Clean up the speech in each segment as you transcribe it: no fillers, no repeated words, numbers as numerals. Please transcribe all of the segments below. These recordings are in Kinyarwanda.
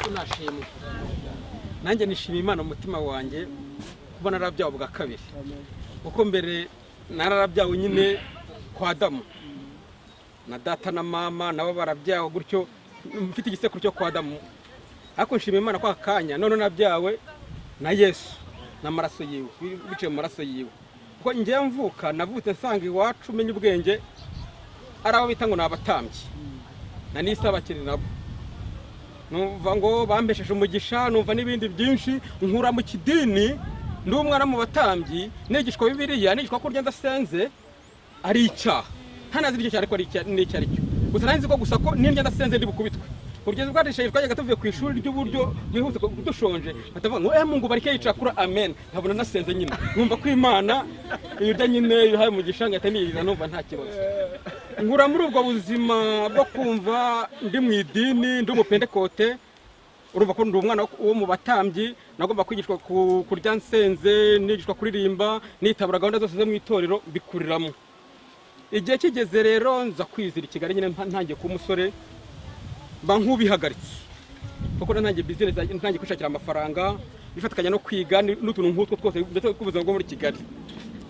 Yesu nashimwe. Nanjye nishimiye Imana mu mutima wanjye kuba narabyawe bwa kabiri, kuko mbere nararabyawe nyine kwa Adamu na data na mama nabo barabyawe gutyo, mfite igisekuru cyo kwa Adamu. Ariko nshimiye Imana ko aka kanya none nabyawe na Yesu n'amaraso yiwe, biciye mu maraso yiwe, kuko ngewe mvuka navutse nsanga iwacu umenya ubwenge ari abo bita ngo ni abatambyi na n'isi abakiri nabo. Numva ngo bambesheje umugisha, numva n'ibindi byinshi, nkura mu kidini, ndi umwana mu batambyi, nigishwa Bibiliya, nigishwa ko kurya ndasenze ari icyaha, ntanazi icyo cyaha ariko n'icyo ari cyo. Gusa nari nzi ko gusa ko nindya ndasenze ndi bukubitwe. Kugeza ubwo twarishaye, twajyaga tuvuye ku ishuri ry'uburyo bwihuse dushonje, batavuga ngo Mungu bareke yicakura, amen, nkabona nasenze nyine, nkumva ko Imana irya nyine yuhaye umugisha, ngahita niyiriza, numva nta kibazo. Nkura muri ubwo buzima bwo kumva ndi mu idini, ndi umupentekote. Urumva ko ndi umwana wo mu batambyi, nagomba kwigishwa kurya nsenze, nigishwa kuririmba, nitabura gahunda zose zo mu itorero, mbikuriramo. Igihe kigeze rero nza kwizira i Kigali nyine, ntangiye kuba umusore, mba nk'ubihagaritse kuko ntangiye business, ntangiye kwishakira amafaranga, bifatikanya no kwiga n'utuntu nk'utwo twose, ndetse tw'ubuzima bwo muri Kigali,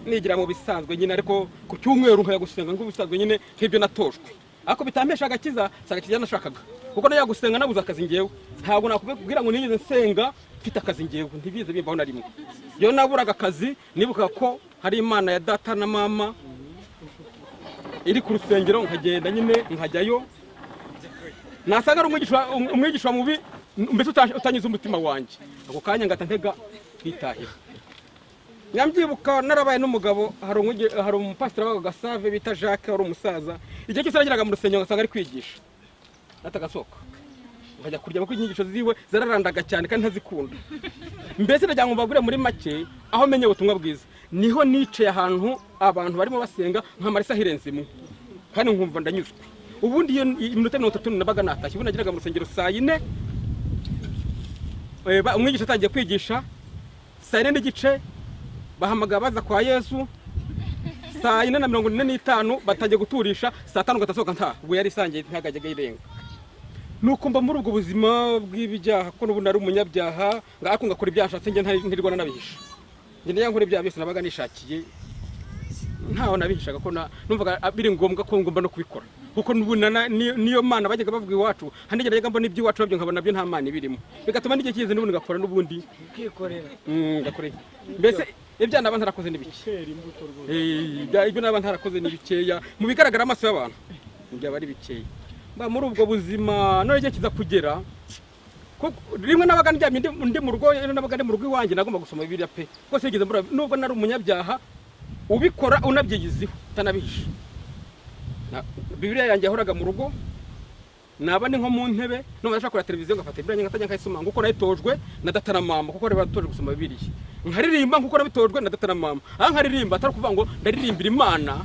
nigira mu bisanzwe nyine. Ariko ku cyumweru nkajya gusenga nk'ubisanzwe nyine, nk'ibyo natojwe, ariko bitampesha agakiza. Si agakiza nashakaga, kuko najya gusenga nabuze akazi. Ngewe ntabwo nakubwira ngo nigeze nsenga mfite akazi, ngewe ntibize bimbaho na rimwe. Iyo naburaga akazi nibukaga ko hari Imana ya data na mama iri ku rusengero, nkagenda nyine nkajyayo, nasanga ari umwigisha mubi, mbese utanyuze umutima wanjye, ako kanya ngata ntega nkitahira. Nyambyibuka narabaye n'umugabo, hari umupasiteri wabaga Gasave bita Jacques, wari umusaza. Igihe cyose nageraga mu rusengero ngasanga ari kwigisha, natagasohoka nkajya kurya, kuko inyigisho ziwe zararandaga cyane kandi ntazikunda. Mbese ndagira ngo mbabwire muri make, aho menye ubutumwa bwiza niho nicaye ahantu abantu barimo basenga, nkamara isaha irenze imwe kandi nkumva ndanyuzwe. Ubundi iyo iminota 30 nabaga natashye. Ubundi nageraga mu rusengero saa yine, umwigisha atangiye kwigisha saa 4:30, bahamagara baza kwa Yesu saa 4:45, batangiye guturisha saa 5, ngatasohoka ntaha. Ubwo yari isangiye ntagajyaga irenga. Nuko mba muri ubwo buzima bw'ibyaha, ko n'ubu nari umunyabyaha, ariko ngakora ibyaha nshatse njye, ntirwana nabihisha. Njye njya nkora ibyaha byose nabaga nishakiye, ntaho nabihishaga, ko numvaga biri ngombwa ko ngomba no kubikora, kuko n'ubu niyo Mana bajyaga bavuga iwacu. Handi najyaga mbona iby'iwacu nabyo nkabona nabyo nta Mana ibirimo, bigatuma n'igihe kigeze n'ubundi ngakora n'ubundi. Ukikorera. Ngakora mbese ibyaha naba ntarakoze ni bike. Ukera imbuto rwose. Ibyo naba ntarakoze ni bikeya mu bigaragara amaso y'abantu, byaba ari bikeya. Mba muri ubwo buzima, none igihe kiza kugera kuko rimwe nabaga ndyamye ndi mu rugo, nabaga ndi mu rugo iwanjye, nagomba gusoma Bibiliya pe. Rwose yigeze mbura, nubwo nari umunyabyaha ubikora unabyigiziho utanabihisha. Bibiliya yanjye yahoraga mu rugo, naba ni nko mu ntebe numva ndashaka kureba televiziyo, ngafata Bibiliya ngatajya nkayisoma nkuko nayitojwe na data na mama, kuko bari baratojwe gusoma Bibiliya. Nkaririmba nkuko nabitojwe na data na mama, aho nkaririmba atari ukuvuga ngo ndaririmbira Imana,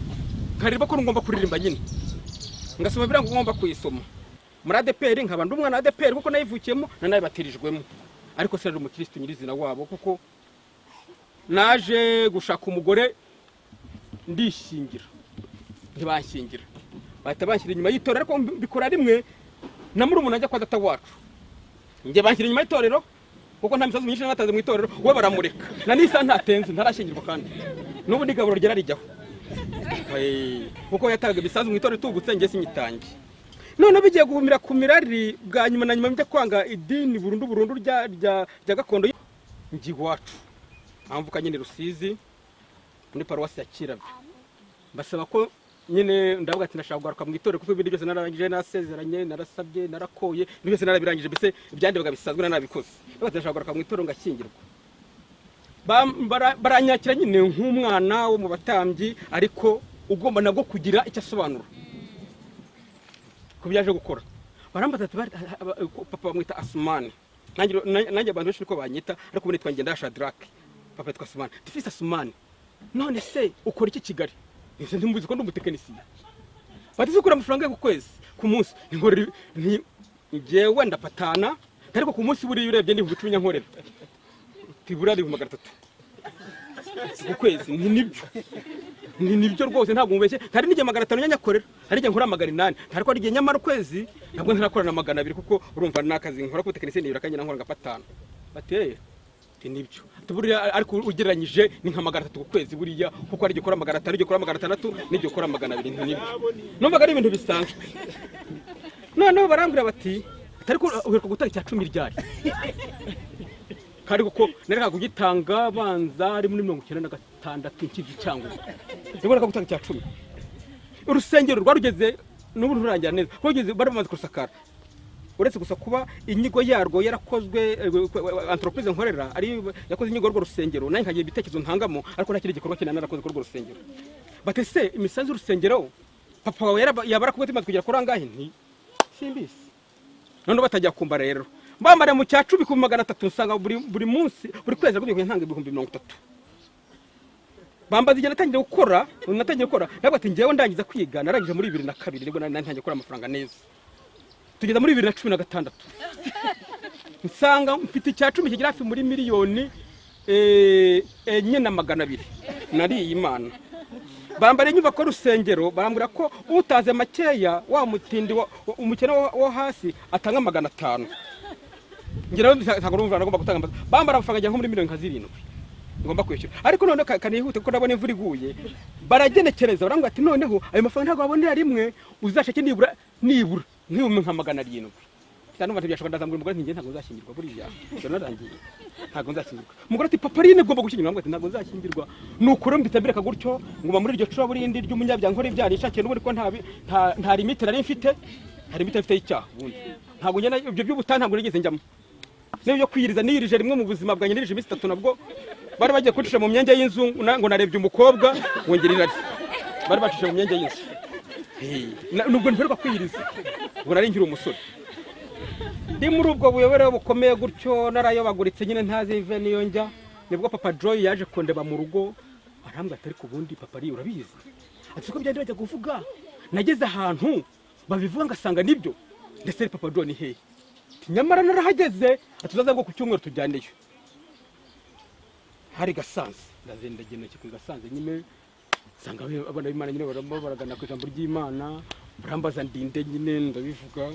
nkaririmba ko ngomba kuririmba nyine, ngasoma Bibiliya ngo ngomba kuyisoma. Muri ADEPR nkaba ndi umwana wa ADEPR kuko nayivukiyemo nanayibatirijwemo, ariko sinari umukirisitu nyirizina wabo, kuko naje gushaka umugore ndishingira, ntibanshingira, bahita banshyira inyuma y'itorero. Ariko mbikora rimwe na murumuna ajya kwa data wacu, njye banshyira inyuma y'itorero kuko nta misozi myinshi natanze mu itorero, we baramureka na nisa ntatenze, ntarashyingirwa, kandi n'ubu n'igaburo ryera rijyaho. Kuko yatangaga imisanzu mu itorero itubutse, njye sinyitange. None bigiye guhumira ku mirari bwa nyuma na nyuma, njya kwanga idini burundu burundu rya gakondo, njya iwacu aho mvuka nyine Rusizi, muri paruwasi ya Kirabyo, mbasaba ko nyine, ndavuga ati ndashaka kugaruka mu itorero, kuko ibindi byose nararangije, narasezeranye, narasabye, narakoye, ibintu byose narabirangije, mbese ibyandebaga bisanzwe narabikoze. Ndavuga ati ndashaka kugaruka mu itorero ngashyingirwa. Baranyakira nyine nk'umwana wo mu batambyi, ariko ugomba nabwo kugira icyo asobanura ku byo yaje gukora. Barambaza ati papa bamwita Asumani, nanjye abantu benshi niko banyita, ariko ubu nitwa Ngendahayo Shadrake, papa yitwa Asumani. Tifise Asumani, none se ukora iki Kigali? Ese ntimuzi ko ndi umutekinisiye? Bati ukura amafaranga ku kwezi, ku munsi? Nkorera nti njyewe ndapatana, ariko ku munsi buriya urebye ni 10,000 nkorera, tibura ari 300,000 ku kwezi. Nti nibyo. Ni nibyo rwose, ntabwo mubeshye. Hari n'igihe 500 nyanyakorera, hari igihe nkora 800, ariko hari igihe nyamara ukwezi ntabwo ntarakora na 200, kuko urumva n'akazi nkora kuri tekinisiye nibura kanyina nkora nka 5. Bateye ati nibyo. Ati buriya ariko ugereranyije ni nka 300 ku kwezi buriya, kuko hari igihe ukora 500, igihe ukora 600, n'igihe ukora 200. Nti nibyo, numvaga ari ibintu bisanzwe. Noneho barambwira bati atari ko uheruka gutanga icya cumi ryari? Kandi kuko nareka kugitanga banza ari muri 96 nkiva i Cyangugu, nibwo nareka gutanga icya cumi. Urusengero rwarugeze n'ubu nturangira neza, rwageze bari bamaze kurusakara, uretse gusa kuba inyigo yarwo yarakozwe, entreprise nkorera ari yakoze inyigo y'urwo rusengero, nanjye nkagira ibitekerezo ntangamo, ariko nta kindi gikorwa kinini narakoze kuri urwo rusengero. Bati se imisanzu y'urusengero papa wawe yaba arakubwiye imaze kugera kuri angahe? Nti simbizi. Noneho batajya kumbara rero, bambara mu cya cumi ku 300, nsanga buri munsi, buri kwezi nagumye kujya ntanga 30,000. Bambaza igihe natangiye gukora, nabwo ati njyewe ndangiza kwiga, narangije muri 2002, nibwo nari ntangiye gukora amafaranga neza. Tugeza muri 2016 nsanga mfite icya cumi kigera hafi muri miliyoni 4 na 200 nariye Imana. Bambara inyubako y'urusengero, barambwira ko utaze makeya, wa mutindi umukene wo hasi atanga 500. Ngira ntabwo urumva nagomba gutanga, bambara amafaranga agera nko muri miliyoni nka 7 ngomba kwishyura. Ariko noneho kanihute kuko ndabona imvura iguye. Baragenekereza, barambwira ati noneho ayo mafaranga ntabwo wabonera rimwe, uzashake nibura nk'ibihumbi nka 700. Cyane numva ntibyashoboka. Ndazambwira umugore nti njye ntabwo nzashyingirwa buriya, narangiye, ntabwo nzashyingirwa. Umugore ati papa rine ugomba gushyingirwa. Ati ntabwo nzashyingirwa. Nuko rero mpita mbireka gutyo, nguma muri iryo curaburindi ry'umunyabyaha, nkora ibyaha nishakiye n'ubundi, ko nta limite nari mfite, nta limite mfite y'icyaha. Ubundi ntabwo ngenda ibyo by'ubutaha, ntabwo nigeze njyamo n'ibyo byo kwiyiriza. Niyirije rimwe mu buzima bwanjye, nirije iminsi 3, nabwo bari bagiye kuncisha mu myenge y'inzu, ngo narebye umukobwa ngo ngira irari, bari bacishe mu myenge y'inzu. Nubwo ntiheruka kwiyiriza, ubwo nari nkiri umusore, ndi muri ubwo buyobore bukomeye gutyo, narayobaguritse nyine, ntazi ive niyo njya. Nibwo papa Joy yaje kundeba mu rugo, arambwira ati ariko ubundi papa ari urabizi, ati siko byari bajya kuvuga, nageze ahantu babivuga ngasanga nibyo. Ndetse papa Joy ni hehe? Ati nyamara narahageze. Ati uzaza ngo ku cyumweru tujyaneyo, hari Gasanze. Ndagenda ngenda ku Gasanze nyine, nsanga abana b'Imana nyine barimo baragana ku ijambo ry'Imana, barambaza ndinde nyine, ndabivuga.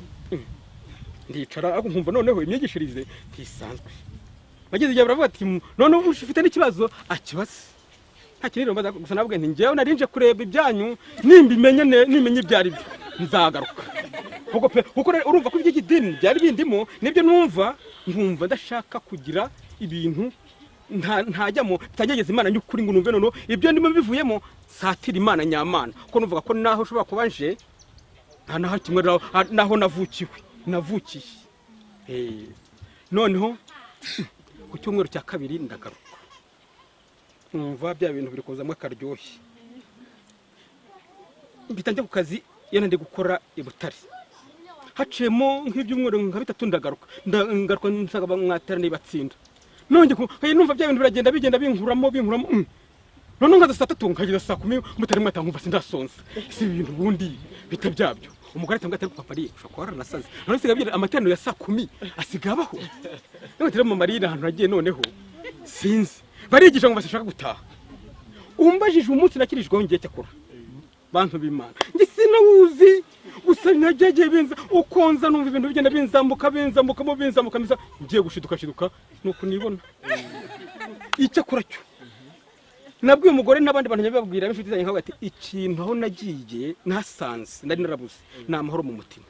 Ndicara, ariko nkumva noneho imyigishirize ntisanzwe. Bageze igihe baravuga ati noneho ufite n'ikibazo akibaze, nta kintu mbaza gusa. Nabwo nti njyewe nari nje kureba ibyanyu, nimbimenye nimenya ibyo ari byo nzagaruka. Kuko pe, kuko rero urumva ko iby'idini byari bindimo, nibyo numva, nkumva ndashaka kugira ibintu ntajyamo bitagegeza Imana ny'ukuri, ngo numve noneho ibyo ndimo bivuyemo, satira Imana nyamana, kuko numvaga ko naho ushobora kuba nje nta naho kimwe naho navukiye. Noneho ku cyumweru cya kabiri ndagaruka, nkumva bya bintu biri kuzamo akaryoshye, mpita njya ku kazi. Iyo nandi gukora i Butare, haciyemo nk'ibyumweru nka 3, ndagaruka. Ngaruka nsanga mwateraniye batsinda. Nongeye numva bya bintu biragenda bigenda binkuramo binkuramo. Noneho nkaza saa 3, nkageza saa 10 mutari mwataha, nkumva sindasonza. Si ibintu ubundi bita byabyo. Umugore atambwira ati ariko papa ari ushobora kuba waranasaze, none sigaye abyira amateraniro ya saa 10 asigaye abaho. None rero mama Marine, ahantu nagiye noneho sinzi, barigisha ngo bashaka gutaha. Umbajije umunsi nakirijweho ngiye, cyakora bantu b'Imana, njye sinawuzi, gusa nagegeye binza uko nza numva ibintu bigenda binzamuka binzamukamo binzamuka biza, ngiye gushiduka shiduka nuko nibona. Icyakora cyo nabwiye umugore n'abandi bantu nyababwira b'inshuti zanjye, nkavuga ati ikintu aho nagiye nasanze nari narabuze ni amahoro mu mutima.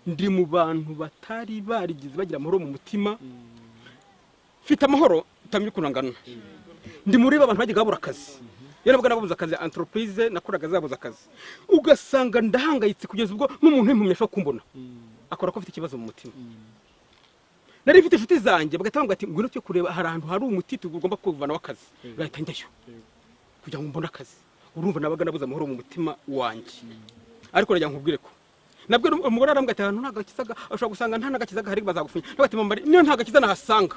Ndi mu bantu batari barigeze bagira amahoro mu mutima, mfite amahoro utamenya ukuntu angana. Ndi muri ba bantu bajyaga babura akazi. Iyo nabwo nabuze akazi, entreprise nakoraga zabuze akazi, ugasanga ndahangayitse kugeza ubwo n'umuntu w'impumyi ashobora kumbona akora ko afite ikibazo mu mutima. Nari mfite inshuti zanjye, bagahita bambwira ati ngwino tujye kureba, hari ahantu hari umuti tugomba kuvanaho akazi, ngahita njyayo kugira ngo mbone akazi. Urumva nabaga nabuze amahoro mu mutima wanjye. Ariko nagira ngo nkubwire ko nabwo umugore arambwira ati ahantu nta gakiza ushobora gusanga nta n'agakiza gahari, bazagufunya. Nawe ati mama, niyo nta gakiza nahasanga,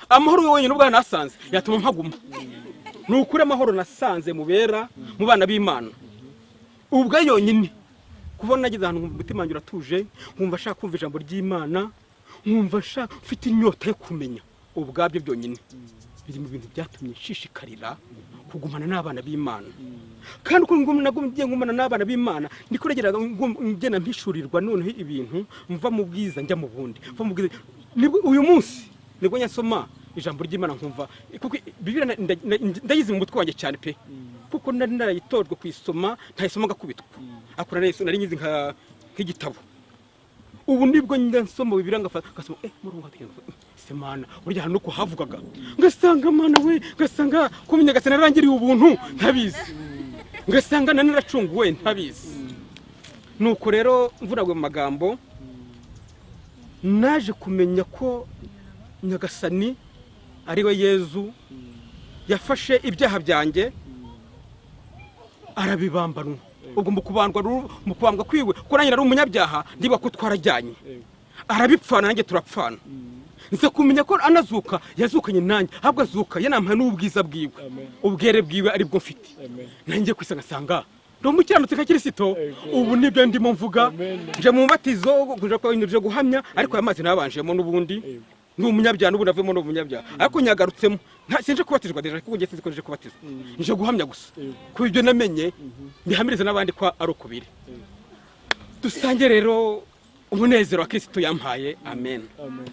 amahoro wenyine ubwo nahasanze yatuma mpaguma. Ni ukuri amahoro nasanze mubera mu bana b'Imana ubwo yonyine, kubona nageze ahantu nkumva umutima wanjye uratuje, nkumva ashaka kumva ijambo ry'Imana, nkumva nshaka mfite inyota yo kumenya, ubwabyo byonyine biri mu bintu byatumye nshishikarira. Kugumana n'abana b'Imana. Kandi uko ngiye ngumana n'abana b'Imana, niko nageraga ngenda mpishurirwa noneho ibintu, mva mu bwiza njya mu bundi, mva mu bwiza. Nibwo uyu munsi nibwo nyasoma ijambo ry'Imana nkumva, kuko Bibiliya ndayizi mu mutwe wanjye cyane pe, kuko nari narayitojwe kuyisoma, ntayisoma ngakubitwa, ariko nari nyizi nk'igitabo. Ubu nibwo njya nsoma Bibiliya, ngafata ngasoma, murongo se Mana, burya hano uko havugaga, ngasanga Mana we, ngasanga kumenya gasa narangiriye ubuntu ntabizi, ngasanga nari naracunguwe ntabizi. Nuko rero mvunagwe mu magambo, naje kumenya ko Nyagasani ari we Yezu yafashe ibyaha byanjye arabibambanwa. Ubwo mu kubambwa kwiwe, ko nanjye nari umunyabyaha, ndiba ko twarajyanye, arabipfana nanjye turapfana. Nza kumenya ko anazuka yazukanye nanjye, ahubwo azuka yanampaye n'ubwiza bwiwe, ubwere bwiwe aribwo mfite. Nanjye kwisa ngasanga ndi umukiranutsi nka Kirisito. Ubu nibyo ndimo mvuga. Nje mu mubatizo nje guhamya, ariko aya mazi nabanjemo n'ubundi ni umunyabyaha, n'ubundi avuyemo ni umunyabyaha, ariko nyagarutsemo. Sinje kubatizwa déjà, kuko njye sinzi ko nje kubatizwa, nje guhamya gusa ku ibyo namenye, mbihamiriza n'abandi ko ari uko biri. Dusange rero umunezero wa Kirisito yampaye. Amen. Amen.